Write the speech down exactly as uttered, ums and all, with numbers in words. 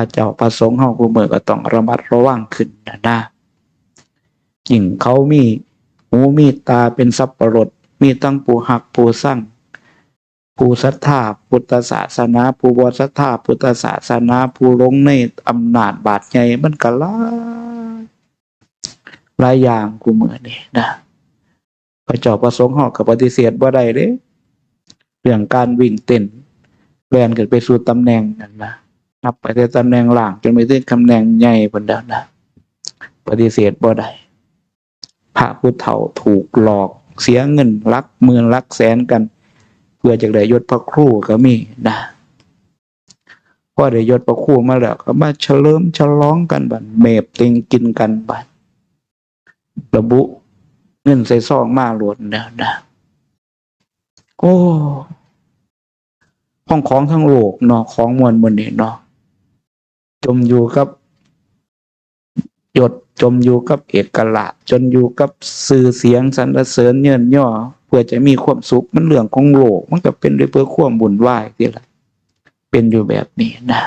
ระเจ้าพระสงฆ์เฮาผู้มื้อก็ต้องระมัดระวังขึ้นนะนะ ยิ่งเขามีหูมีตาเป็นสัพพะรส มีทั้งผู้ฮักผู้ซัง ผู้ศรัทธาพุทธศาสนา ผู้บ่ศรัทธาพุทธศาสนา ผู้หลงในอำนาจบาดใหญ่ มันก็หลาย หลายอย่างคู่มื้อนี้นะ พระเจ้าพระสงฆ์เฮาก็ปฏิเสธบ่ได้เด้ เรื่องการวิ่งเต้น แล่นขึ้นไปสู่ตำแหน่งนั่นนะ นับไปแต่ตำแหน่งล่างจนไปถึงตำแหน่งใหญ่พุ้นแล้วนะ ปฏิเสธบ่ได้ พระผู้เฒ่าถูกหลอกเสียเงินหลักหมื่นหลักแสนกัน เพื่อจะได้ยศพระครูก็มีนะ พอได้ยศพระครูมาแล้วก็มาเฉลิมฉลองกันบัด เมบเต็งกินกันบัด ระบุเงินใส่ซองมาโลดแล้วนะ โอ้ ของ ของทั้งโลกเนาะ ของมวลหมู่นี้เนาะ จมอยู่กับยศ จมอยู่กับเอกราช จมอยู่กับชื่อเสียงสรรเสริญเยินยอ เพื่อจะมีความสุข มันเรื่องของโลก มันก็เป็นไปเพื่อความวุ่นวายนี่แหละ เป็นอยู่แบบนี้นะ